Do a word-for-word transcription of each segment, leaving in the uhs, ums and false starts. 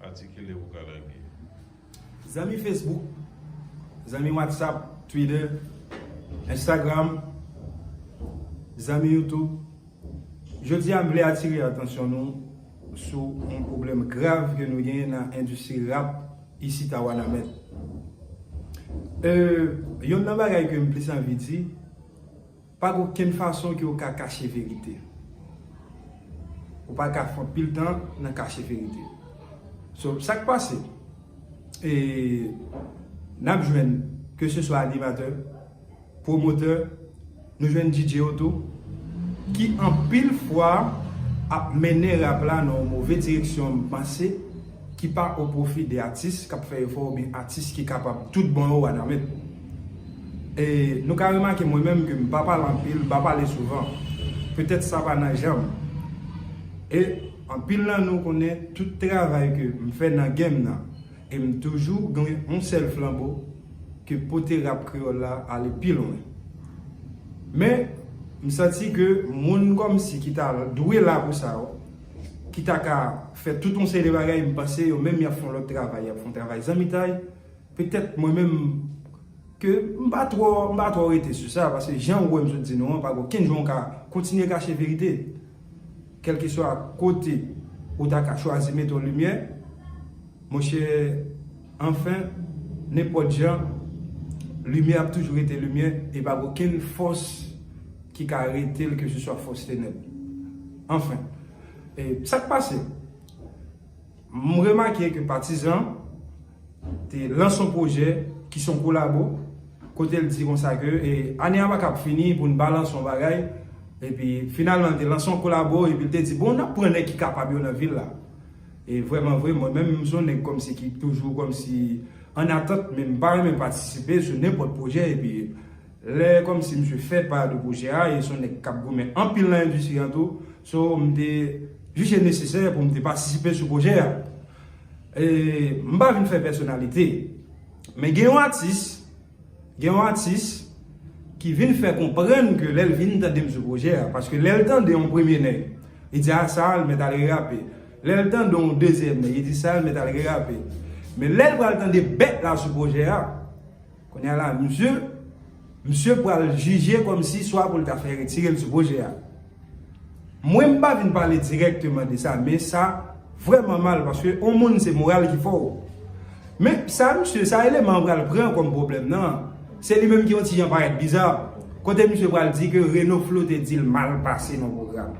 Atikile pou ka lage. Zanmi Facebook, zanmi WhatsApp, Twitter, Instagram, zanmi YouTube. Jodi a, m vle atire atansyon nou sou yon pwoblèm grav ke nou genyen nan endistri rap isit a Wanament. E, yonn nan bagay ke m plis anvi di, pa gen okenn fason ke w ka kache verite. Ou pa ka fè anpil tan nan kache verite. So, sa k pase? E, n ap jwenn, ke se swa animatè, pwomotè, nou jwenn D J yo tou, ki anpil fwa ap mennen rap la nan yon move direksyon, m panse, ki pa o pwofi de atis k ap fè efò oubyen atis ki kapab tout bon yo Wanament. E nou ka remake mwen menm ke m pa pale anpil, m pa pale souvan. Petèt sa pa nan jan m. E anpil nan nou konnen tout travay ke m fè nan game nan. E m toujou gen yon sèl flanbo ke pote rap kreyòl la ale pi lwen. Men, m santi ke moun kòmsi ki ta dwe la pou sa yo, ki ta ka fè tout yon seri de bagay, m panse yo menm y ap fè yon lòt travay, y ap fè yon travay zanmitay. Petèt mwen menm, ke m pa twò, m pa twò rete sou sa, paske jan ou wè m sot di nou an, pa gen okenn jan w ka kontinye kache verite. Kèlkeswa kote ou ta ka chwazi mete yon limyè, monchè, anfen, nenpòt jan, limyè ap toujou rete limyè, e pa gen okenn fòs ki ka rete l, ke se swa fòs tenèb. Anfen, e sa k pase? M remake ke Patizan te lanse yon pwojè ki se yon kolabo, kote l di konsa ke, e, ane a pa kab fini pou n pa lanse yon bagay, epi finalman l te lanse yon kolabo, epi l te di, bon, n ap pran nèg ki kapab yo nan vil la. E vrèman vre, mwen menm, m se yon nèg kòmsi ki toujou kòmsi an atant, men m pa renmen patisipe sou nenpòt pwojè, epi lè kòmsi misye fè pa de pwojè a, e se yon nèg k ap goumen anpil nan endistri an tou, so m te jije nesesè pou m te patisipe sou pwojè a. E m pa vin fè pèsonalite, men gen yon atis, gen yon atis ki vin fè konprann ke lè l vin tande m sou pwojè a, paske lè l tande yon premye nèg, li di, a, sa a, l mèt al rerape. Lè l tande yon dezyèm nèg, li di, sa a, l mèt al rerape. Men lè l pral tande bèt la sou pwojè a, kounye a la, misye, misye pral jije kòmsi swa pou l ta fè retire l sou pwojè a. Mwen, m pa vin pale dirèkteman de sa, men sa vrèman mal, paske yon moun se moral ki fè w. Men sa, misye, sa eleman an pral pran kòm pwoblèm nan, se li menm ki yon ti jan parèt biza. Kote misye pral di ke Reno Flow te di l mal pase nan pwogram.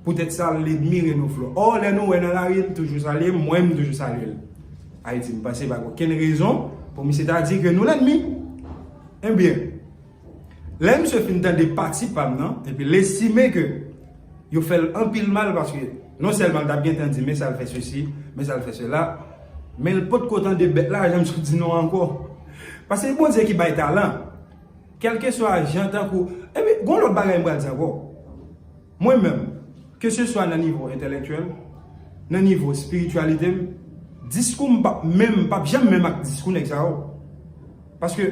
Poutèt sa, l lènmi Reno Flow. Ò, lè nou wè nan lari, m toujou salye, mwen, m toujou salye l. Ayiti, m panse pa gen okenn rezon pou misye ta di ke nou lènmi. Ebyen, lè misye fin tande pati pa m nan, epi l estime ke yo fè l anpil mal, paske non sèlman l t ap gentan di, men sa l fè sesi, men sa l fè sela, men l potko tande bèt la, jan m sot di non ankò. Paske Bondye ki bay talan, kèlkeswa jan tankou, epi, gon lòt bagay m pral di ankò. Mwen menm, ke se swa nan nivo entèlektyèl, nan nivo espirityalite m, diskou m p ap menm, p ap janm menm ak diskou nèg sa yo. Paske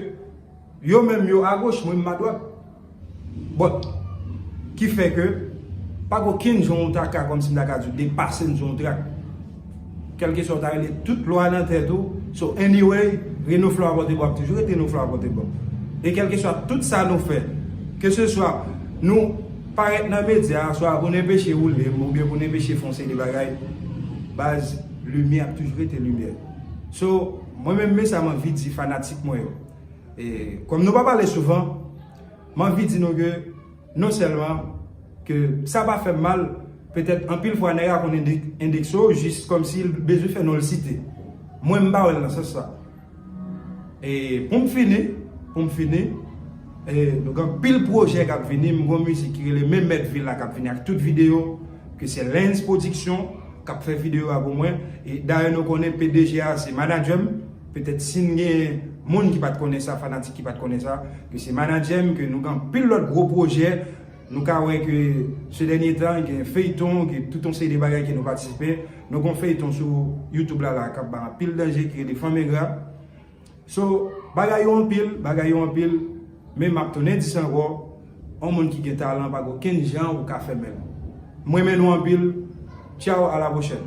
yo menm yo agoch, mwen m adwat. But, ki fè ke pa gen okenn jan w ta ka, kòmsi m ta ka di w, depase m sou yon trak. Kèlkeswa w ta rele tout lwa nan tèt ou. So, anyway, Reno Flow a pòte bò ap toujou rete Reno Flow a pòte bò. E kèlkeswa tout sa nou fè, ke se swa nou parèt nan medya, swa pou n enpeche woule m, oubyen pou n enpeche fè yon seri de bagay, baz, limyè ap toujou rete limyè. So, mwen menm, men sa m anvi di fanatik mwen yo. E, kòm nou pa pale souvan, m anvi di nou ke non sèlman ke sa pa fè m mal, petèt anpil fwa nèg la konn endek-, endekse w jis kòmsi l bezwen fè non l site. Mwen, m pa wè l nan sans sa. E pou m fini, pou m fini, e, nou gen anpil pwojè k ap vini, m gen yon mizik ki rele Men Mèt Vil la k ap vini ak tout videyo, ke se Lens Production k ap fè videyo a pou mwen. E dayè nou konnen P D G a se manadjè m. Petèt si n gen moun ki pa t konnen sa, fanatik ki pa t konnen sa, ke se manadjè m, ke nou gen anpil lòt gwo pwojè. Nou ka wè ke se dènye tan, gen feyton, gen tout yon seri de bagay ke nou patisipe. Nou gen yon feyton sou YouTube la, la, k ap bay anpil danje, ki rele Fanm Engra. So, bagay yo anpil, bagay yo anpil, men m ap tounen di sa ankò, yon moun ki gen talan pa gen okenn jan ou ka fèmen l. M renmen nou anpil. Tchaw, a la pwochèn.